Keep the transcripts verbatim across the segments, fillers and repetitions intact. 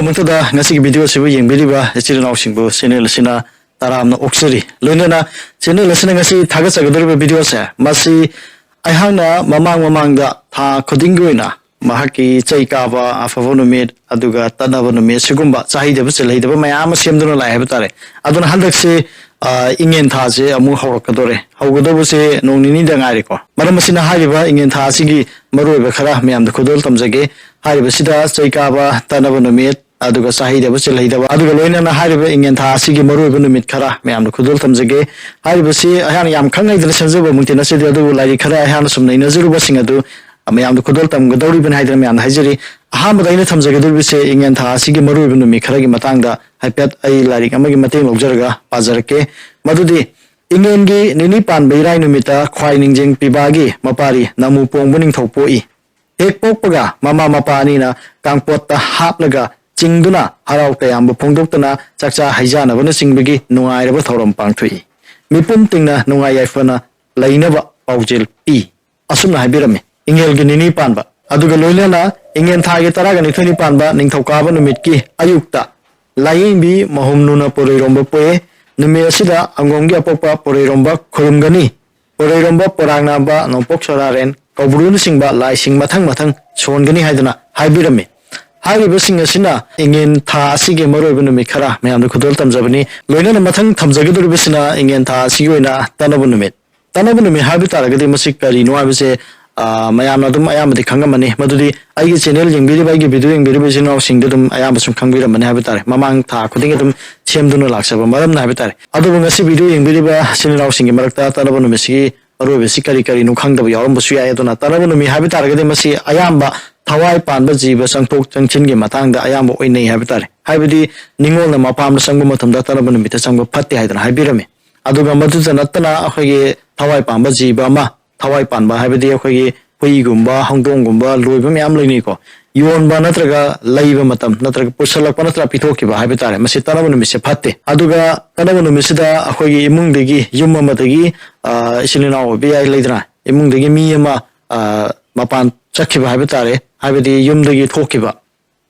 ꯃꯊꯛꯇ ꯉꯁꯤꯒꯤ ꯚꯤꯗꯤꯑꯣ ꯑꯁꯤꯕꯨ ꯌꯦꯡꯕꯤꯔꯤꯕ ꯏꯆꯤꯜ ꯏꯅꯥꯎꯁꯤꯡꯕꯨ ꯆꯦꯅꯦꯜ ꯑꯁꯤꯅ ꯇꯔꯥꯝꯅ ꯑꯣꯛꯆꯔꯤ꯫ ꯂꯣꯏꯅꯅ ꯆꯦꯅꯦꯜ ꯑꯁꯤꯅ ꯉꯁꯤ ꯊꯥꯒꯠꯆꯒꯗꯧꯔꯤꯕ ꯚꯤꯗꯤꯑꯣꯁꯦ, ꯃꯁꯤ ꯑꯩꯍꯥꯛꯅ ꯃꯃꯥꯡ ꯃꯃꯥꯡꯗ ꯊꯥ ꯈꯨꯗꯤꯡꯒꯤ ꯑꯣꯏꯅ ꯃꯍꯥꯛꯀꯤ ꯆꯩ ꯀꯥꯕ, ꯑꯐꯕ ꯅꯨꯃꯤꯠ, ꯑꯗꯨꯒ ꯇꯠꯅꯕ ꯅꯨꯃꯤꯠ, ꯁꯤꯒꯨꯝꯕ ꯆꯥꯍꯩꯗꯕ ꯆꯤꯜꯍꯩꯗꯕ ꯃꯌꯥꯝ ꯑꯃ ꯁꯦꯝꯗꯨꯅ ꯂꯥꯛꯑꯦ ꯍꯥꯏꯕ ꯇꯥꯔꯦ꯫ ꯑꯗꯨꯅ ꯍꯟꯗꯛꯁꯤ, ꯑ, ꯏꯉꯦꯟ ꯊꯥꯁꯦ ꯑꯃꯨꯛ ꯍꯧꯔꯛꯀꯗꯣꯔꯦ꯫ ꯍꯧꯒꯗꯧꯕꯁꯦ ꯅꯣꯡ ꯅꯤꯅꯤꯗ ꯉꯥꯏꯔꯦꯀꯣ꯫ ꯃꯔꯝ ꯑꯁꯤꯅ ꯍꯥꯏꯔꯤꯕ ꯏꯉꯦꯟ ꯊꯥ ꯑꯁꯤꯒꯤ ꯃꯔꯨꯑꯣꯏꯕ ꯈꯔ ꯃꯌꯥꯝꯗ ꯈꯨꯗꯣꯜ ꯇꯝꯖꯒꯦ꯫ ꯍꯥꯏꯔꯤꯕꯁꯤꯗ ꯆꯩ ꯀꯥꯕ, ꯇꯠꯅꯕ ꯅꯨꯃꯤꯠ, ꯑꯗꯨꯒ ꯆꯥꯍꯩꯗꯕ ꯆꯤꯜꯍꯩꯗꯕ, ꯑꯗꯨꯒ ꯂꯣꯏꯅꯅ ꯍꯥꯏꯔꯤꯕ ꯏꯉꯦꯟ ꯊꯥ ꯑꯁꯤꯒꯤ ꯃꯔꯨꯑꯣꯏꯕ ꯅꯨꯃꯤꯠ ꯈꯔ ꯃꯌꯥꯝꯗ ꯈꯨꯗꯣꯜ ꯇꯝꯖꯒꯦ꯫ ꯍꯥꯏꯔꯤꯕꯁꯤ ꯑꯩꯍꯥꯛꯅ ꯌꯥꯝ ꯈꯪ ꯍꯩꯗꯅ ꯁꯦꯝꯖꯕꯃꯛꯇꯤ ꯅꯠꯆꯗꯦ, ꯑꯗꯨꯕꯨ ꯂꯥꯏꯔꯤꯛ ꯈꯔ ꯑꯩꯍꯥꯛꯅ ꯁꯨꯝ ꯅꯩꯅꯖꯔꯨꯕꯁꯤꯡ ꯑꯗꯨ ꯃꯌꯥꯝꯗ ꯈꯨꯗꯣꯜ ꯇꯝꯒꯗꯧꯔꯤꯕꯅꯤ ꯍꯥꯏꯗꯅ ꯃꯌꯥꯝꯗ ꯍꯥꯏꯖꯔꯤ꯫ ꯑꯍꯥꯟꯕꯗ ꯑꯩꯅ ꯊꯝꯖꯒꯗꯧꯔꯤꯕꯁꯦ ꯏꯉꯦꯟ ꯊꯥ ꯑꯁꯤꯒꯤ ꯃꯔꯨꯑꯣꯏꯕ ꯅꯨꯃꯤꯠ ꯈꯔꯒꯤ ꯃꯇꯥꯡꯗ ꯍꯥꯏꯐꯦꯠ ꯑꯩ ꯂꯥꯏꯔꯤꯛ ꯑꯃꯒꯤ ꯃꯇꯦꯡ ꯂꯧꯖꯔꯒ ꯄꯥꯖꯔꯛꯀꯦ꯫ ꯃꯗꯨꯗꯤ ꯏꯉꯦꯟꯒꯤ ꯅꯤꯅꯤ ꯄꯥꯟꯕ ꯏꯔꯥꯏ ꯅꯨꯃꯤꯠꯇ ꯈ꯭ꯋꯥꯏ ꯅꯤꯡꯖꯦꯡ ꯄꯤꯕꯥꯒꯤ ꯃꯄꯥꯔꯤ ꯅꯥꯃꯨ ꯄꯣꯡꯕ ꯅꯤꯡꯊꯧ ꯄꯣꯛꯏ꯫ ꯍꯦꯛ ꯄꯣꯛꯄꯒ ꯃꯃꯥ ꯃꯄꯥ ꯑꯅꯤꯅ ꯀꯥꯡꯄꯣꯠꯇ ꯍꯥꯞꯂꯒ ꯆꯤꯡꯗꯨꯅ ꯍꯔꯥꯎ ꯇꯌꯥꯝꯕ ꯐꯣꯡꯗꯣꯛꯇꯨꯅ ꯆꯥꯛꯆꯥ ꯍꯩꯖꯥꯅꯕꯅꯆꯤꯡꯕꯒꯤ ꯅꯨꯡꯉꯥꯏꯔꯕ ꯊꯧꯔꯝ ꯄꯥꯡꯊꯣꯛꯏ꯫ ꯃꯤꯄꯨꯝ ꯇꯤꯡꯅ ꯅꯨꯡꯉꯥꯏ ꯌꯥꯏꯐꯅ ꯂꯩꯅꯕ ꯄꯥꯎꯖꯦꯜ ꯄꯤ꯫ ꯑꯁꯨꯝꯅ ꯍꯥꯏꯕꯤꯔꯝꯃꯤ ꯏꯉꯦꯜꯒꯤ ꯅꯤꯅꯤ ꯄꯥꯟꯕ꯫ ꯑꯗꯨꯒ ꯂꯣꯏꯅꯅ ꯏꯉꯦꯟ ꯊꯥꯒꯤ ꯇꯔꯥꯒ ꯅꯤꯊꯣꯏꯅꯤ ꯄꯥꯟꯕ ꯅꯤꯡꯊꯧꯀꯥꯕ ꯅꯨꯃꯤꯠꯀꯤ ꯑꯌꯨꯛꯇ ꯂꯥꯏꯌꯦꯡꯕꯤ ꯃꯍꯨꯝꯅꯨꯅ ꯄꯣꯔꯩꯔꯣꯝꯕ ꯄꯣꯛꯑꯦ꯫ ꯅꯨꯃꯤꯠ ꯑꯁꯤꯗ ꯑꯉꯣꯝꯒꯤ ꯑꯄꯣꯛꯄ ꯄꯣꯔꯩꯔꯣꯝꯕ ꯈꯨꯔꯨꯝꯒꯅꯤ꯫ ꯄꯣꯔꯩꯔꯣꯝꯕ, ꯄꯣꯔꯥꯡꯅꯥꯝꯕ, ꯅꯣꯡꯄꯣꯛ ꯁꯣꯔꯥꯔꯦꯟ, ꯀꯧꯕ꯭ꯔꯨꯅꯆꯤꯡꯕ ꯂꯥꯏꯁꯤꯡ ꯃꯊꯪ ꯃꯊꯪ ꯁꯣꯟꯒꯅꯤ ꯍꯥꯏꯗꯨꯅ ꯍꯥꯏꯕꯤꯔꯝꯃꯤ꯫ ꯍꯥꯏꯔꯤꯕꯁꯤꯡ ꯑꯁꯤꯅ ꯏꯉꯦꯟ ꯊꯥ ꯑꯁꯤꯒꯤ ꯃꯔꯨꯑꯣꯏꯕ ꯅꯨꯃꯤꯠ ꯈꯔ ꯃꯌꯥꯝꯗ ꯈꯨꯗꯣꯜ ꯇꯝꯖꯕꯅꯤ꯫ ꯂꯣꯏꯅꯅ ꯃꯊꯪ ꯊꯝꯖꯒꯗꯧꯔꯤꯕꯁꯤꯅ ꯏꯉꯦꯟ ꯊꯥ ꯑꯁꯤꯒꯤ ꯑꯣꯏꯅ ꯇꯠꯅꯕ ꯅꯨꯃꯤꯠ꯫ ꯇꯠꯅꯕ ꯅꯨꯃꯤꯠ ꯍꯥꯏꯕ ꯇꯥꯔꯒꯗꯤ ꯃꯁꯤ ꯀꯔꯤꯅꯣ ꯍꯥꯏꯕꯁꯦ, ꯑ, ꯃꯌꯥꯝꯅ ꯑꯗꯨꯝ ꯑꯌꯥꯝꯕꯗꯤ ꯈꯪꯉꯝꯃꯅꯤ꯫ ꯃꯗꯨꯗꯤ ꯑꯩꯒꯤ ꯆꯦꯅꯦꯜ ꯌꯦꯡꯕꯤꯔꯤꯕ, ꯑꯩꯒꯤ ꯚꯤꯗꯤꯑꯣ ꯌꯦꯡꯕꯤꯔꯤꯕ ꯏꯆꯤꯟ ꯏꯅꯥꯎꯁꯤꯡꯗ ꯑꯗꯨꯝ ꯑꯌꯥꯝꯕ ꯁꯨꯝ ꯈꯪꯕꯤꯔꯝꯃꯅꯤ ꯍꯥꯏꯕ ꯇꯥꯔꯦ꯫ ꯃꯃꯥꯡ ꯊꯥ ꯈꯨꯗꯤꯡꯒꯤ ꯑꯗꯨꯝ ꯁꯦꯝꯗꯨꯅ ꯂꯥꯛꯆꯕ ꯃꯔꯝꯅ ꯍꯥꯏꯕ ꯇꯥꯔꯦ꯫ ꯑꯗꯨꯕꯨ ꯉꯁꯤ ꯚꯤꯗꯤꯑꯣ ꯌꯦꯡꯕꯤꯔꯤꯕ ꯏꯆꯤꯟ ꯏꯅꯥꯎꯁꯤꯡꯒꯤ ꯃꯔꯛꯇ ꯇꯠꯅꯕ ꯅꯨꯃꯤꯠꯁꯤꯒꯤ ꯃꯔꯨꯑꯣꯏꯕꯁꯤ ꯀꯔꯤ ꯀꯔꯤꯅꯣ ꯈꯪꯗꯕ ꯌꯥꯎꯔꯝꯕꯁꯨ ꯌꯥꯏ꯫ ꯑꯗꯨꯅ ꯇꯠꯅꯕ ꯅꯨꯃꯤꯠ ꯍꯥꯏꯕ ꯇꯥꯔꯒꯗꯤ ꯃꯁꯤ ꯑꯌꯥꯝꯕ ꯊꯋꯥꯏ ꯄꯥꯟꯕ ꯖꯤꯕ ꯆꯪꯊꯣꯛ ꯆꯪꯁꯤꯟꯒꯤ ꯃꯇꯥꯡꯗ ꯑꯌꯥꯝꯕ ꯑꯣꯏꯅꯩ ꯍꯥꯏꯕ ꯇꯥꯔꯦ꯫ ꯍꯥꯏꯕꯗꯤ ꯅꯤꯡꯉꯣꯜꯅ ꯃꯄꯥꯝꯗ ꯆꯪꯕ ꯃꯇꯝꯗ ꯇꯠꯅꯕ ꯅꯨꯃꯤꯠꯇ ꯆꯪꯕ ꯐꯠꯇꯦ ꯍꯥꯏꯗꯅ ꯍꯥꯏꯕꯤꯔꯝꯃꯤ꯫ ꯑꯗꯨꯒ ꯃꯗꯨꯇ ꯅꯠꯇꯅ ꯑꯩꯈꯣꯏꯒꯤ ꯊꯋꯥꯏ ꯄꯥꯟꯕ ꯖꯤꯕ ꯑꯃ, ꯊꯋꯥꯏ ꯄꯥꯟꯕ ꯍꯥꯏꯕꯗꯤ ꯑꯩꯈꯣꯏꯒꯤ ꯍꯨꯏꯒꯨꯝꯕ, ꯍꯧꯗꯣꯡꯒꯨꯝꯕ ꯂꯣꯏꯕ ꯃꯌꯥꯝ ꯂꯩꯅꯩꯀꯣ꯫ ꯌꯣꯟꯕ ꯅꯠꯇ꯭ꯔꯒ ꯂꯩꯕ ꯃꯇꯝ ꯅꯠꯇ꯭ꯔꯒ ꯄꯨꯁꯜꯂꯛꯄ ꯅꯠꯇ꯭ꯔꯒ ꯄꯤꯊꯣꯛꯈꯤꯕ ꯍꯥꯏꯕ ꯇꯥꯔꯦ, ꯃꯁꯤ ꯇꯠꯅꯕ ꯅꯨꯃꯤꯠꯁꯦ ꯐꯠꯇꯦ꯫ ꯑꯗꯨꯒ ꯇꯠꯅꯕ ꯅꯨꯃꯤꯠꯁꯤꯗ ꯑꯩꯈꯣꯏꯒꯤ ꯏꯃꯨꯡꯗꯒꯤ, ꯌꯨꯝ ꯑꯃꯗꯒꯤ, ꯑ, ꯏꯆꯤꯜ ꯏꯅꯥꯎ ꯑꯣꯏꯕ ꯌꯥꯏ, ꯂꯩꯗꯅ, ꯏꯃꯨꯡꯗꯒꯤ ꯃꯤ ꯑꯃ, ꯑ, ꯃꯄꯥꯟ ꯆꯠꯈꯤꯕ ꯍꯥꯏꯕ ꯇꯥꯔꯦ, ꯍꯥꯏꯕꯗꯤ ꯌꯨꯝꯗꯒꯤ ꯊꯣꯛꯈꯤꯕ,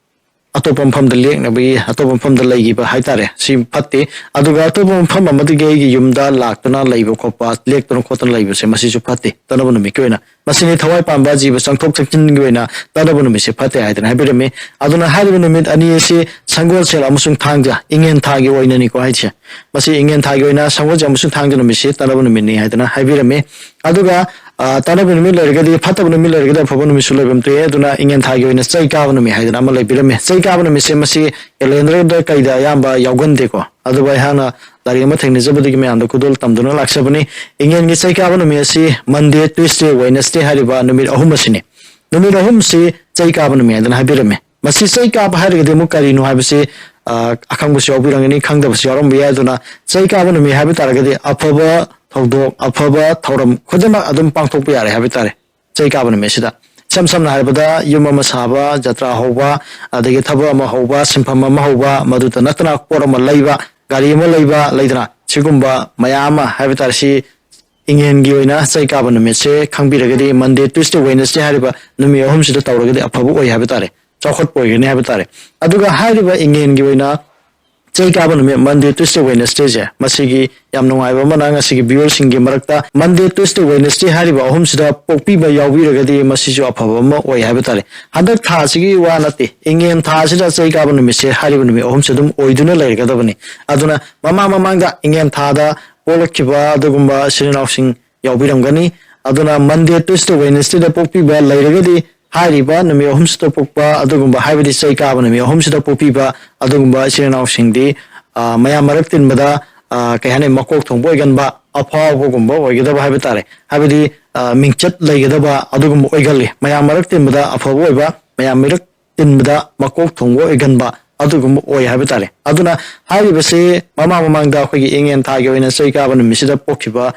ꯑꯇꯣꯞꯄ ꯃꯐꯝꯗ ꯂꯦꯛꯅꯕꯒꯤ, ꯑꯇꯣꯞꯄ ꯃꯐꯝꯗ ꯂꯩꯈꯤꯕ ꯍꯥꯏꯇꯥꯔꯦ, ꯁꯤ ꯐꯠꯇꯦ꯫ ꯑꯗꯨꯒ ꯑꯇꯣꯞꯄ ꯃꯐꯝ ꯑꯃꯗꯒꯤ ꯑꯩꯒꯤ ꯌꯨꯝꯗ ꯂꯥꯛꯇꯨꯅ ꯂꯩꯕ ꯈꯣꯠꯄ, ꯂꯦꯛꯇꯅ ꯈꯣꯠꯇꯅ ꯂꯩꯕꯁꯦ, ꯃꯁꯤꯁꯨ ꯐꯠꯇꯦ ꯇꯠꯅꯕ ꯅꯨꯃꯤꯠꯀꯤ ꯑꯣꯏꯅ꯫ ꯃꯁꯤꯅꯤ ꯊꯋꯥꯏ ꯄꯥꯟꯕ ꯖꯤꯕ ꯆꯪꯊꯣꯛ ꯆꯪꯁꯤꯟꯒꯤ ꯑꯣꯏꯅ ꯇꯠꯅꯕ ꯅꯨꯃꯤꯠꯁꯦ ꯐꯠꯇꯦ ꯍꯥꯏꯗꯅ ꯍꯥꯏꯕꯤꯔꯝꯃꯤ꯫ ꯑꯗꯨꯅ ꯍꯥꯏꯔꯤꯕ ꯅꯨꯃꯤꯠ ꯑꯅꯤ ꯑꯁꯤ ꯁꯪꯒꯣꯜꯁꯦꯜ ꯑꯃꯁꯨꯡ ꯊꯥꯡꯖ, ꯏꯉꯦꯟ ꯊꯥꯒꯤ ꯑꯣꯏꯅꯅꯤꯀꯣ ꯍꯥꯏꯁꯦ꯫ ꯃꯁꯤ ꯏꯉꯦꯟ ꯊꯥꯒꯤ ꯑꯣꯏꯅ ꯁꯪꯒꯣꯜꯁꯦꯜ ꯑꯃꯁꯨꯡ ꯊꯥꯡꯖ ꯅꯨꯃꯤꯠꯁꯤ ꯇꯠꯅꯕ ꯅꯨꯃꯤꯠꯅꯤ ꯍꯥꯏꯗꯅ ꯍꯥꯏꯕꯤꯔꯝꯃꯤ꯫ ꯑꯗꯨꯒ, ꯑ, ꯇꯠꯅꯕ ꯅꯨꯃꯤꯠ ꯂꯩꯔꯒꯗꯤ, ꯐꯠꯇꯕ ꯅꯨꯃꯤꯠ ꯂꯩꯔꯒꯗꯤ ꯑꯐꯕ ꯅꯨꯃꯤꯠꯁꯨ ꯂꯩꯐꯝ ꯊꯣꯛꯑꯦ꯫ ꯑꯗꯨꯅ ꯏꯉꯦꯟ ꯊꯥꯒꯤ ꯑꯣꯏꯅ ꯆꯩ ꯀꯥꯕ ꯅꯨꯃꯤꯠ ꯍꯥꯏꯗꯅ ꯑꯃ ꯂꯩꯕꯤꯔꯝꯃꯦ꯫ ꯆꯩ ꯀꯥꯕ ꯅꯨꯃꯤꯠꯁꯦ ꯃꯁꯤ ꯀꯦꯂꯦꯟꯗꯔꯗ ꯀꯩꯗ ꯑꯌꯥꯝꯕ ꯌꯥꯎꯒꯟꯗꯦꯀꯣ꯫ ꯑꯗꯨꯕꯨ ꯑꯩꯍꯥꯛꯅ ꯂꯥꯏꯔꯤꯛ ꯑꯃ ꯊꯦꯡꯅꯖꯕꯗꯒꯤ ꯃꯌꯥꯝꯗ ꯈꯨꯗꯣꯜ ꯇꯝꯗꯨꯅ ꯂꯥꯛꯆꯕꯅꯤ꯫ ꯏꯉꯦꯟꯒꯤ ꯆꯩ ꯀꯥꯕ ꯅꯨꯃꯤꯠ ꯑꯁꯤ Monday, Tuesday, Wednesday ꯍꯥꯏꯔꯤꯕ ꯅꯨꯃꯤꯠ ꯑꯍꯨꯝ ꯑꯁꯤꯅꯤ꯫ ꯅꯨꯃꯤꯠ ꯑꯍꯨꯝꯁꯤ ꯆꯩ ꯀꯥꯕ ꯅꯨꯃꯤꯠ ꯍꯥꯏꯗꯅ ꯍꯥꯏꯕꯤꯔꯝꯃꯤ꯫ ꯃꯁꯤ ꯆꯩ ꯀꯥꯕ ꯍꯥꯏꯔꯒꯗꯤ ꯑꯃꯨꯛ ꯀꯔꯤꯅꯣ ꯍꯥꯏꯕꯁꯤ, ꯑ, ꯑꯈꯪꯕꯁꯨ ꯌꯥꯎꯕꯤꯔꯝꯒꯅꯤ, ꯈꯪꯗꯕꯁꯨ ꯌꯥꯎꯔꯝꯕ ꯌꯥꯏ꯫ ꯑꯗꯨꯅ ꯆꯩ ꯀꯥꯕ ꯅꯨꯃꯤꯠ ꯍꯥꯏꯕ ꯇꯥꯔꯒꯗꯤ ꯑꯐꯕ ꯊꯧꯗꯣꯛ, ꯑꯐꯕ ꯊꯧꯔꯝ ꯈꯨꯗꯤꯡꯃꯛ ꯑꯗꯨꯝ ꯄꯥꯡꯊꯣꯛꯄ ꯌꯥꯔꯦ ꯍꯥꯏꯕ ꯇꯥꯔꯦ꯫ ꯆꯩ ꯀꯥꯕ ꯅꯨꯃꯤꯠꯁꯤꯗ ꯏꯁꯝ ꯁꯝꯅ ꯍꯥꯏꯔꯕꯗ ꯌꯨꯝ ꯑꯃ ꯁꯥꯕ, ꯖꯇ꯭ꯔꯥ ꯍꯧꯕ, ꯑꯗꯒꯤ ꯊꯕꯛ ꯑꯃ ꯍꯧꯕ, ꯁꯤꯟꯐꯝ ꯑꯃ ꯍꯧꯕ, ꯃꯗꯨꯇ ꯅꯠꯇꯅ ꯄꯣꯠ ꯑꯃ ꯂꯩꯕ, ꯒꯥꯔꯤ ꯑꯃ ꯂꯩꯕ, ꯂꯩꯗꯅ, ꯁꯤꯒꯨꯝꯕ ꯃꯌꯥꯝ ꯑꯃ ꯍꯥꯏꯕ ꯇꯥꯔꯦ꯫ ꯁꯤ ꯏꯉꯦꯟꯒꯤ ꯑꯣꯏꯅ ꯆꯩ ꯀꯥꯕ ꯅꯨꯃꯤꯠꯁꯦ ꯈꯪꯕꯤꯔꯒꯗꯤ Monday, Tuesday, Wednesday ꯍꯥꯏꯔꯤꯕ ꯅꯨꯃꯤꯠ ꯑꯍꯨꯝꯁꯤꯗ ꯇꯧꯔꯒꯗꯤ ꯑꯐꯕ ꯑꯣꯏ ꯍꯥꯏꯕ ꯇꯥꯔꯦ, ꯆꯥꯎꯈꯠꯄ ꯑꯣꯏꯒꯅꯤ ꯍꯥꯏꯕ ꯇꯥꯔꯦ꯫ ꯑꯗꯨꯒ ꯍꯥꯏꯔꯤꯕ ꯏꯉꯦꯟꯒꯤ ꯑꯣꯏꯅ ꯆꯩ ꯀꯥꯕ ꯅꯨꯃꯤꯠ Monday, Tuesday, Wednesdayꯁꯦ ꯃꯁꯤꯒꯤ ꯌꯥꯝ ꯅꯨꯡꯉꯥꯏꯕ ꯑꯃꯅ ꯉꯁꯤꯒꯤ viewerꯁꯤꯡꯒꯤ ꯃꯔꯛꯇ Monday, Tuesday, Wednesday ꯍꯥꯏꯔꯤꯕ ꯑꯍꯨꯝꯁꯤꯗ ꯄꯣꯛꯄꯤꯕ ꯌꯥꯎꯕꯤꯔꯒꯗꯤ ꯃꯁꯤꯁꯨ ꯑꯐꯕ ꯑꯃ ꯑꯣꯏ ꯍꯥꯏꯕ ꯇꯥꯔꯦ꯫ ꯍꯟꯗꯛ ꯊꯥꯁꯤꯒꯤ ꯋꯥ ꯅꯠꯇꯦ, ꯏꯉꯦꯟ ꯊꯥꯁꯤꯗ ꯆꯩ ꯀꯥꯕ ꯅꯨꯃꯤꯠꯁꯦ ꯍꯥꯏꯔꯤꯕ ꯅꯨꯃꯤꯠ ꯑꯍꯨꯝꯁꯦ ꯑꯗꯨꯝ ꯑꯣꯏꯗꯨꯅ ꯂꯩꯔꯒꯗꯕꯅꯤ꯫ ꯑꯗꯨꯅ ꯃꯃꯥꯡ ꯃꯃꯥꯡꯗ ꯏꯉꯦꯟ ꯊꯥꯗ ꯄꯣꯛꯂꯛꯈꯤꯕ ꯑꯗꯨꯒꯨꯝꯕ ꯏꯆꯤꯟ ꯏꯅꯥꯎꯁꯤꯡ ꯌꯥꯎꯕꯤꯔꯝꯒꯅꯤ꯫ ꯑꯗꯨꯅ Monday, Tuesday, Wednesdayꯗ ꯄꯣꯛꯄꯤꯕ ꯂꯩꯔꯒꯗꯤ ꯍꯥꯏꯔꯤꯕ ꯅꯨꯃꯤꯠ ꯑꯍꯨꯝꯁꯤꯗ ꯄꯣꯛꯄ ꯑꯗꯨꯒꯨꯝꯕ, ꯍꯥꯏꯕꯗꯤ ꯆꯩ ꯀꯥꯕ ꯅꯨꯃꯤꯠ ꯑꯍꯨꯝꯁꯤꯗ ꯄꯣꯛꯄꯤꯕ ꯑꯗꯨꯒꯨꯝꯕ ꯏꯆꯤꯟ ꯏꯅꯥꯎꯁꯤꯡꯗꯤ, ꯑ, ꯃꯌꯥꯝ ꯃꯔꯛ ꯇꯤꯟꯕꯗ, ꯑ, ꯀꯩ ꯍꯥꯏꯅꯤ, ꯃꯀꯣꯛ ꯊꯣꯡꯕ ꯑꯣꯏꯒꯟꯕ, ꯑꯐꯥꯎꯕꯒꯨꯝꯕ ꯑꯣꯏꯒꯗꯕ ꯍꯥꯏꯕ ꯇꯥꯔꯦ꯫ ꯍꯥꯏꯕꯗꯤ, ꯑ, ꯃꯤꯡꯆꯠ ꯂꯩꯒꯗꯕ ꯑꯗꯨꯒꯨꯝꯕ ꯑꯣꯏꯒꯜꯂꯤ꯫ ꯃꯌꯥꯝ ꯃꯔꯛ ꯇꯤꯟꯕꯗ ꯑꯐꯕ ꯑꯣꯏꯕ, ꯃꯌꯥꯝ ꯃꯔꯛ ꯇꯤꯟꯕꯗ ꯃꯀꯣꯛ ꯊꯣꯡꯕ ꯑꯣꯏꯒꯟꯕ ꯑꯗꯨꯒꯨꯝꯕ ꯑꯣꯏ ꯍꯥꯏꯕ ꯇꯥꯔꯦ꯫ ꯑꯗꯨꯅ ꯍꯥꯏꯔꯤꯕꯁꯤ ꯃꯃꯥꯡ ꯃꯃꯥꯡꯗ ꯑꯩꯈꯣꯏꯒꯤ ꯏꯉꯦꯟ ꯊꯥꯒꯤ ꯑꯣꯏꯅ ꯆꯩ ꯀꯥꯕ ꯅꯨꯃꯤꯠꯁꯤꯗ ꯄꯣꯛꯈꯤꯕ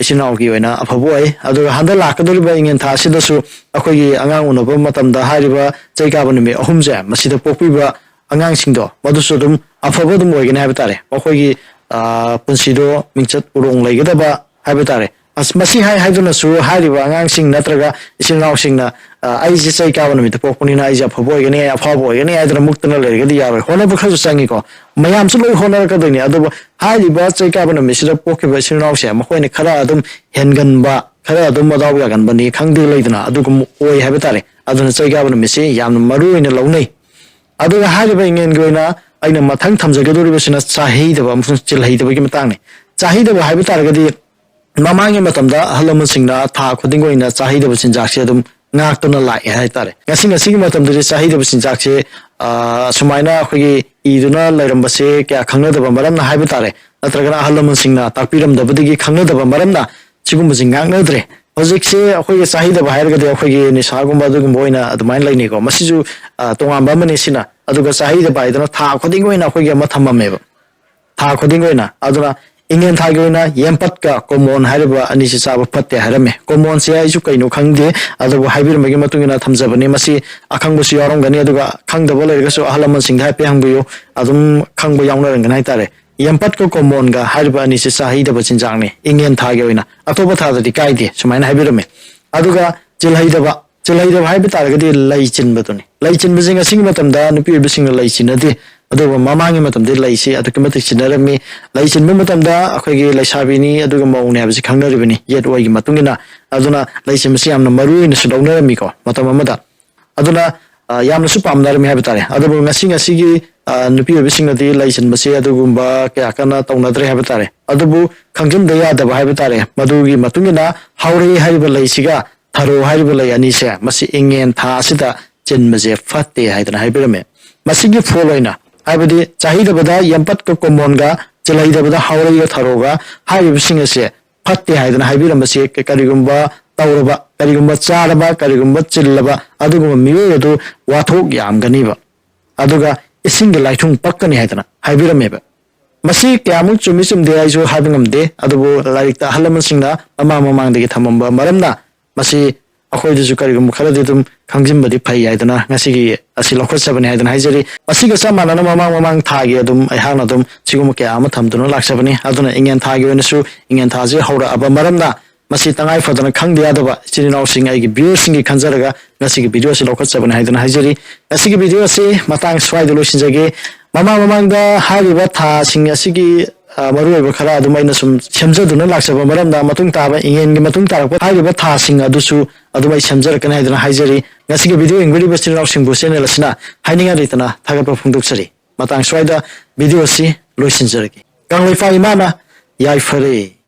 ꯏꯆꯤꯟ ꯏꯅꯥꯎꯒꯤ ꯑꯣꯏꯅ ꯑꯐꯕ ꯑꯣꯏ꯫ ꯑꯗꯨꯒ ꯍꯟꯗꯛ ꯂꯥꯛꯀꯗꯧꯔꯤꯕ ꯏꯉꯦꯟ ꯊꯥ ꯑꯁꯤꯗꯁꯨ ꯑꯩꯈꯣꯏꯒꯤ ꯑꯉꯥꯡ ꯎꯅꯕ ꯃꯇꯝꯗ ꯍꯥꯏꯔꯤꯕ ꯆꯩ ꯀꯥꯕ ꯅꯨꯃꯤꯠ ꯑꯍꯨꯝꯁꯦ, ꯃꯁꯤꯗ ꯄꯣꯛꯄꯤꯕ ꯑꯉꯥꯡꯁꯤꯡꯗꯣ, ꯃꯗꯨꯁꯨ ꯑꯗꯨꯝ ꯑꯐꯕ ꯑꯗꯨꯝ ꯑꯣꯏꯒꯅꯤ ꯍꯥꯏꯕ ꯇꯥꯔꯦ꯫ ꯃꯈꯣꯏꯒꯤ, ꯑ, ꯄꯨꯟꯁꯤꯗꯣ ꯃꯤꯡꯆꯠ ꯎꯔꯣꯡ ꯂꯩꯒꯗꯕ ꯍꯥꯏꯕ ꯇꯥꯔꯦ꯫ ꯑꯁ, ꯃꯁꯤ ꯍꯥꯏ ꯍꯥꯏꯗꯨꯅꯁꯨ ꯍꯥꯏꯔꯤꯕ ꯑꯉꯥꯡꯁꯤꯡ ꯅꯠꯇ꯭ꯔꯒ ꯏꯆꯤꯜ ꯏꯅꯥꯎꯁꯤꯡꯅ, "ꯑ, ꯑꯩꯁꯦ ꯆꯩ ꯀꯥꯕ ꯅꯨꯃꯤꯠꯇ ꯄꯣꯛꯄꯅꯤꯅ ꯑꯩꯁꯦ ꯑꯐꯕ ꯑꯣꯏꯒꯅꯤ, ꯑꯩ ꯑꯐꯥꯎꯕ ꯑꯣꯏꯒꯅꯤ" ꯍꯥꯏꯗꯅ ꯃꯨꯛꯇꯅ ꯂꯩꯔꯒꯗꯤ ꯌꯥꯔꯣꯏ꯫ ꯍꯣꯠꯅꯕ ꯈꯔꯁꯨ ꯆꯪꯉꯤꯀꯣ꯫ ꯃꯌꯥꯝꯁꯨ ꯂꯣꯏ ꯍꯣꯠꯅꯔꯛꯀꯗꯣꯏꯅꯤ꯫ ꯑꯗꯨꯕꯨ ꯍꯥꯏꯔꯤꯕ ꯆꯩ ꯀꯥꯕ ꯅꯨꯃꯤꯠꯁꯤꯗ ꯄꯣꯛꯈꯤꯕ ꯏꯆꯤꯜ ꯏꯅꯥꯎꯁꯦ ꯃꯈꯣꯏꯅ ꯈꯔ ꯑꯗꯨꯝ ꯍꯦꯟꯒꯟꯕ, ꯈꯔ ꯑꯗꯨꯝ ꯃꯗꯥꯎ ꯌꯥꯒꯟꯕꯅꯤ ꯈꯪꯗꯦ, ꯂꯩꯗꯅ, ꯑꯗꯨꯒꯨꯝꯕ ꯑꯣꯏ ꯍꯥꯏꯕ ꯇꯥꯔꯦ꯫ ꯑꯗꯨꯅ ꯆꯩ ꯀꯥꯕ ꯅꯨꯃꯤꯠꯁꯤ ꯌꯥꯝꯅ ꯃꯔꯨ ꯑꯣꯏꯅ ꯂꯧꯅꯩ꯫ ꯑꯗꯨꯒ ꯍꯥꯏꯔꯤꯕ ꯏꯉꯦꯟꯒꯤ ꯑꯣꯏꯅ ꯑꯩꯅ ꯃꯊꯪ ꯊꯝꯖꯒꯗꯧꯔꯤꯕꯁꯤꯅ ꯆꯥꯍꯩꯗꯕ ꯑꯃꯁꯨꯡ ꯆꯤꯜꯍꯩꯗꯕꯒꯤ ꯃꯇꯥꯡꯅꯤ꯫ ꯆꯥꯍꯩꯗꯕ ꯍꯥꯏꯕ ꯇꯥꯔꯒꯗꯤ ꯃꯃꯥꯡꯒꯤ ꯃꯇꯝꯗ ꯑꯍꯜ ꯂꯃꯟꯁꯤꯡꯅ ꯊꯥ ꯈꯨꯗꯤꯡꯒꯤ ꯑꯣꯏꯅ ꯆꯥꯍꯩꯗꯕ ꯆꯤꯟꯖꯥꯛꯁꯦ ꯑꯗꯨꯝ ꯉꯥꯛꯇꯨꯅ ꯂꯥꯛꯑꯦ ꯍꯥꯏꯇꯥꯔꯦ꯫ ꯉꯁꯤ, ꯉꯁꯤꯒꯤ ꯃꯇꯝꯗꯗꯤ ꯆꯥꯍꯩꯗꯕ ꯆꯤꯟꯖꯥꯛꯁꯦ, ꯑ, ꯁꯨꯃꯥꯏꯅ ꯑꯩꯈꯣꯏꯒꯤ ꯏꯗꯨꯅ ꯂꯩꯔꯝꯕꯁꯦ ꯀꯌꯥ ꯈꯪꯅꯗꯕ ꯃꯔꯝꯅ ꯍꯥꯏꯕ ꯇꯥꯔꯦ, ꯅꯠꯇ꯭ꯔꯒꯅ ꯑꯍꯜ ꯂꯃꯟꯁꯤꯡꯅ ꯇꯥꯛꯄꯤꯔꯝꯗꯕꯗꯒꯤ ꯈꯪꯅꯗꯕ ꯃꯔꯝꯅ ꯁꯤꯒꯨꯝꯕꯁꯤ ꯉꯥꯛꯅꯗ꯭ꯔꯦ꯫ ꯍꯧꯖꯤꯛꯁꯦ ꯑꯩꯈꯣꯏꯒꯤ ꯆꯥꯍꯩꯗꯕ ꯍꯥꯏꯔꯒꯗꯤ ꯑꯩꯈꯣꯏꯒꯤ ꯅꯤꯁꯥꯒꯨꯝꯕ ꯑꯗꯨꯒꯨꯝꯕ ꯑꯣꯏꯅ ꯑꯗꯨꯃꯥꯏꯅ ꯂꯩꯅꯩꯀꯣ꯫ ꯃꯁꯤꯁꯨ, ꯑ, ꯇꯣꯉꯥꯟꯕ ꯑꯃꯅꯤ ꯁꯤꯅ꯫ ꯑꯗꯨꯒ ꯆꯥꯍꯩꯗꯕ ꯍꯥꯏꯗꯅ ꯊꯥ ꯈꯨꯗꯤꯡꯒꯤ ꯑꯣꯏꯅ ꯑꯩꯈꯣꯏꯒꯤ ꯑꯃ ꯊꯝꯃꯝꯃꯦꯕ꯫ ꯊꯥ ꯈꯨꯗꯤꯡꯒꯤ ꯑꯣꯏꯅ꯫ ꯑꯗꯨꯅ ꯏꯉꯦꯟ ꯊꯥꯒꯤ ꯑꯣꯏꯅ ꯌꯦꯝꯄꯠꯀ ꯀꯣꯃꯣꯟ ꯍꯥꯏꯔꯤꯕ ꯑꯅꯤꯁꯤ ꯆꯥꯕ ꯐꯠꯇꯦ ꯍꯥꯏꯔꯝꯃꯦ꯫ ꯀꯣꯃꯣꯟꯁꯦ ꯑꯩꯁꯨ ꯀꯩꯅꯣ ꯈꯪꯗꯦ, ꯑꯗꯨꯕꯨ ꯍꯥꯏꯕꯤꯔꯝꯕꯒꯤ ꯃꯇꯨꯡ ꯏꯟꯅ ꯊꯝꯖꯕꯅꯤ꯫ ꯃꯁꯤ ꯑꯈꯪꯕꯁꯨ ꯌꯥꯎꯔꯝꯒꯅꯤ, ꯑꯗꯨꯒ ꯈꯪꯗꯕ ꯂꯩꯔꯒꯁꯨ ꯑꯍꯜ ꯂꯃꯟꯁꯤꯡꯗ ꯍꯥꯏꯐꯦꯠ ꯍꯪꯕꯤꯌꯨ, ꯑꯗꯨꯝ ꯈꯪꯕ ꯌꯥꯎꯅꯔꯝꯒꯅꯤ ꯍꯥꯏꯇꯥꯔꯦ꯫ ꯌꯦꯝꯄꯠꯀ ꯀꯣꯃꯣꯟꯒ ꯍꯥꯏꯔꯤꯕ ꯑꯅꯤꯁꯤ ꯆꯥꯍꯩꯗꯕ ꯆꯤꯟꯖꯥꯛꯅꯤ ꯏꯉꯦꯟ ꯊꯥꯒꯤ ꯑꯣꯏꯅ꯫ ꯑꯇꯣꯞꯄ ꯊꯥꯗꯗꯤ ꯀꯥꯏꯗꯦ ꯁꯨꯃꯥꯏꯅ ꯍꯥꯏꯕꯤꯔꯝꯃꯦ꯫ ꯑꯗꯨꯒ ꯆꯤꯜꯍꯩꯗꯕ, ꯆꯤꯜꯍꯩꯗꯕ ꯍꯥꯏꯕ ꯇꯥꯔꯒꯗꯤ ꯂꯩ ꯆꯤꯟꯕꯗꯨꯅꯤ꯫ ꯂꯩ ꯆꯤꯟꯕꯁꯦ ꯉꯁꯤꯒꯤ ꯃꯇꯝꯗ ꯅꯨꯄꯤ ꯑꯣꯏꯕꯁꯤꯡꯅ ꯂꯩ ꯆꯤꯟꯅꯗꯦ, ꯑꯗꯨꯕꯨ ꯃꯃꯥꯡꯒꯤ ꯃꯇꯝꯗꯗꯤ ꯂꯩꯁꯤ ꯑꯗꯨꯛꯀꯤ ꯃꯇꯤꯛ ꯆꯤꯟꯅꯔꯝꯃꯤ꯫ ꯂꯩ ꯆꯤꯟꯕ ꯃꯇꯝꯗ ꯑꯩꯈꯣꯏꯒꯤ ꯂꯩꯁꯥꯕꯤꯅꯤ ꯑꯗꯨꯒ ꯃꯧꯅꯤ ꯍꯥꯏꯕꯁꯤ ꯈꯪꯅꯔꯤꯕꯅꯤ, ꯌꯦꯠ ꯑꯣꯏꯒꯤ ꯃꯇꯨꯡ ꯏꯟꯅ꯫ ꯑꯗꯨꯅ ꯂꯩ ꯆꯤꯟꯕꯁꯤ ꯌꯥꯝꯅ ꯃꯔꯨ ꯑꯣꯏꯅꯁꯨ ꯂꯧꯅꯔꯝꯃꯤꯀꯣ ꯃꯇꯝ ꯑꯃꯗ꯫ ꯑꯗꯨꯅ, ꯑ, ꯌꯥꯝꯅꯁꯨ ꯄꯥꯝꯅꯔꯝꯃꯤ ꯍꯥꯏꯕ ꯇꯥꯔꯦ꯫ ꯑꯗꯨꯕꯨ ꯉꯁꯤ ꯉꯁꯤꯒꯤ, ꯑ, ꯅꯨꯄꯤ ꯑꯣꯏꯕꯁꯤꯡꯅꯗꯤ ꯂꯩ ꯆꯤꯟꯕꯁꯦ ꯑꯗꯨꯒꯨꯝꯕ ꯀꯌꯥ ꯀꯟꯅ ꯇꯧꯅꯗ꯭ꯔꯦ ꯍꯥꯏꯕ ꯇꯥꯔꯦ꯫ ꯑꯗꯨꯕꯨ ꯈꯪꯖꯤꯟꯕ ꯌꯥꯗꯕ ꯍꯥꯏꯕ ꯇꯥꯔꯦ, ꯃꯗꯨꯒꯤ ꯃꯇꯨꯡ ꯏꯟꯅ ꯍꯥꯎꯔꯩ ꯍꯥꯏꯔꯤꯕ ꯂꯩꯁꯤꯒ ꯊꯔꯣ ꯍꯥꯏꯔꯤꯕ ꯂꯩ ꯑꯅꯤꯁꯦ ꯃꯁꯤ ꯏꯉꯦꯟ ꯊꯥ ꯑꯁꯤꯗ ꯆꯤꯟꯕꯁꯦ ꯐꯠꯇꯦ ꯍꯥꯏꯗꯅ ꯍꯥꯏꯕꯤꯔꯝꯃꯦ꯫ ꯃꯁꯤꯒꯤ ꯐꯣꯜ ꯑꯣꯏꯅ, ꯍꯥꯏꯕꯗꯤ ꯆꯥꯍꯩꯗꯕꯗ ꯌꯦꯝꯄꯠꯀ ꯀꯣꯃꯣꯟꯒ, ꯆꯤꯜꯍꯩꯗꯕꯗ ꯍꯥꯎꯔꯩꯒ ꯊꯔꯣꯒ ꯍꯥꯏꯔꯤꯕꯁꯤꯡ ꯑꯁꯦ ꯐꯠꯇꯦ ꯍꯥꯏꯗꯅ ꯍꯥꯏꯕꯤꯔꯝꯕꯁꯦ ꯀꯔꯤꯒꯨꯝꯕ ꯇꯧꯔꯕ, ꯀꯔꯤꯒꯨꯝꯕ ꯆꯥꯔꯕ, ꯀꯔꯤꯒꯨꯝꯕ ꯆꯤꯜꯂꯕ ꯑꯗꯨꯒꯨꯝꯕ ꯃꯤꯑꯣꯏ ꯑꯗꯨ ꯋꯥꯊꯣꯛ ꯌꯥꯝꯒꯅꯤꯕ, ꯑꯗꯨꯒ ꯏꯁꯤꯡꯒꯤ ꯂꯥꯏꯊꯨꯡ ꯄꯛꯀꯅꯤ ꯍꯥꯏꯗꯅ ꯍꯥꯏꯕꯤꯔꯝꯃꯦꯕ꯫ ꯃꯁꯤ ꯀꯌꯥꯃꯨꯛ ꯆꯨꯝꯃꯤ ꯆꯨꯝꯗꯦ ꯑꯩꯁꯨ ꯍꯥꯏꯕ ꯉꯝꯗꯦ, ꯑꯗꯨꯕꯨ ꯂꯥꯏꯔꯤꯛꯇ ꯑꯍꯜ ꯂꯃꯟꯁꯤꯡꯅ ꯃꯃꯥꯡ ꯃꯃꯥꯡꯗꯒꯤ ꯊꯝꯃꯝꯕ ꯃꯔꯝꯅ ꯃꯁꯤ ꯑꯩꯈꯣꯏꯗꯁꯨ ꯀꯔꯤꯒꯨꯝꯕ ꯈꯔꯗꯤ ꯑꯗꯨꯝ ꯈꯪꯖꯤꯟꯕꯗꯤ ꯐꯩ ꯍꯥꯏꯗꯅ ꯉꯁꯤꯒꯤ ꯑꯁꯤ ꯂꯧꯈꯠꯆꯕꯅꯤ ꯍꯥꯏꯗꯅ ꯍꯥꯏꯖꯔꯤ꯫ ꯑꯁꯤꯒ ꯆꯞ ꯃꯥꯟꯅꯅ ꯃꯃꯥꯡ ꯃꯃꯥꯡ ꯊꯥꯒꯤ ꯑꯗꯨꯝ ꯑꯩꯍꯥꯛꯅ ꯑꯗꯨꯝ ꯁꯤꯒꯨꯝꯕ ꯀꯌꯥ ꯑꯃ ꯊꯝꯗꯨꯅ ꯂꯥꯛꯆꯕꯅꯤ꯫ ꯑꯗꯨꯅ ꯏꯉꯦꯟ ꯊꯥꯒꯤ ꯑꯣꯏꯅꯁꯨ ꯏꯉꯦꯟ ꯊꯥꯁꯤ ꯍꯧꯔꯛꯑꯕ ꯃꯔꯝꯅ ꯃꯁꯤ ꯇꯉꯥꯏ ꯐꯗꯅ ꯈꯪꯗ ꯌꯥꯗꯕ ꯏꯆꯤꯟ ꯏꯅꯥꯎꯁꯤꯡ, ꯑꯩꯒꯤ viewerꯁꯤꯡꯒꯤ ꯈꯟꯖꯔꯒ ꯉꯁꯤꯒꯤ video ꯑꯁꯤ ꯂꯧꯈꯠꯆꯕꯅꯤ ꯍꯥꯏꯗꯅ ꯍꯥꯏꯖꯔꯤ꯫ ꯉꯁꯤꯒꯤ video ꯑꯁꯤ ꯃꯇꯥꯡ ꯁ꯭ꯋꯥꯏꯗ ꯂꯣꯏꯁꯤꯟꯖꯒꯦ꯫ ꯃꯃꯥꯡ ꯃꯃꯥꯡꯗ ꯍꯥꯏꯔꯤꯕ ꯊꯥꯁꯤꯡ ꯑꯁꯤꯒꯤ, ꯑ, ꯃꯔꯨꯑꯣꯏꯕ ꯈꯔ ꯑꯗꯨꯝ ꯑꯩꯅ ꯁꯨꯝ ꯁꯦꯝꯖꯗꯨꯅ ꯂꯥꯛꯆꯕ ꯃꯔꯝꯅ ꯃꯇꯨꯡ ꯇꯥꯕ ꯏꯉꯦꯟꯒꯤ ꯃꯇꯨꯡ ꯇꯥꯔꯛꯄ ꯍꯥꯏꯔꯤꯕ ꯊꯥꯁꯤꯡ ꯑꯗꯨꯁꯨ ꯑꯗꯨꯝ ꯑꯩ ꯁꯦꯝꯖꯔꯛꯀꯅꯤ ꯍꯥꯏꯗꯅ ꯍꯥꯏꯖꯔꯤ꯫ ꯉꯁꯤꯒꯤ video ꯌꯦꯡꯕꯤꯔꯤꯕ ꯏꯆꯤꯟ ꯏꯅꯥꯎꯁꯤꯡꯕꯨ channel ꯑꯁꯤꯅ ꯍꯥꯏꯅꯤꯡꯉꯥꯏ ꯂꯩꯇꯅ ꯊꯥꯒꯠꯄ ꯐꯣꯡꯗꯣꯛꯆꯔꯤ꯫ ꯃꯇꯥꯡ ꯁ꯭ꯋꯥꯏꯗ video ꯑꯁꯤ ꯂꯣꯏꯁꯤꯟꯖꯔꯒꯦ꯫ ꯀꯪꯂꯩꯄꯥꯛ ꯏꯃꯥꯅ ꯌꯥꯏꯐꯔꯦ꯫